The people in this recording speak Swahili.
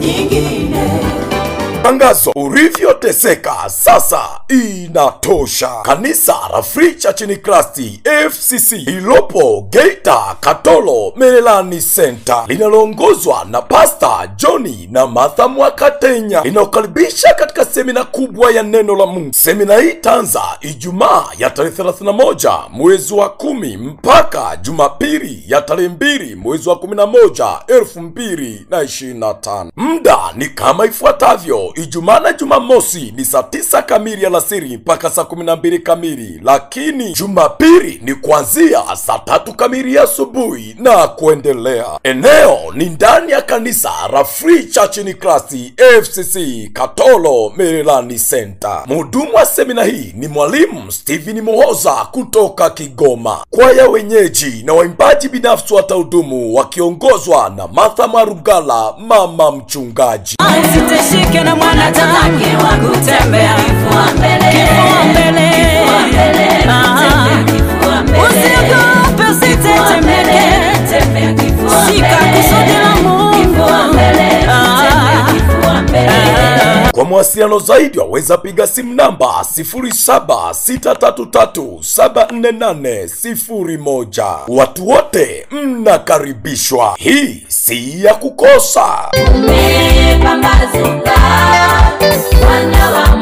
nyingine. Tangazo: ulivyoteseka sasa inatosha. Kanisa la Free Church in Christ FCC lilopo Geita Katoro Merelani Center, linaloongozwa na Pastor Johnny na Martha Mwakatenya, linaokaribisha katika semina kubwa ya neno la Mungu. Semina hii itaanza Ijumaa ya tarehe 31 mwezi wa 10 mpaka Jumapili ya tarehe 2 mwezi wa 11 2025. Muda ni kama ifuatavyo: Ijumaa na Jumamosi ni saa 9 kamili alasiri mpaka saa 12 kamili, lakini Jumapili ni kuanzia saa 3 kamili asubuhi na kuendelea. Eneo ni ndani ya kanisa la Free Church in Christ FCC Katoro Merelani Center. Mhudumu wa semina hii ni Mwalimu Steven Muhoza kutoka Kigoma. Kwaya wenyeji na waimbaji binafsi watahudumu wakiongozwa na Martha Marugala, mama mchungaji. Usitishike na mwanadamu kutembea kifua mbele, kifua mbele, usiogope, usitetemeke, shika kusudi la Mungu. Kwa mawasiliano zaidi waweza piga simu namba 0763374801. Watu wote mnakaribishwa. Hii si ya kukosa. Umepambazuka, wana wa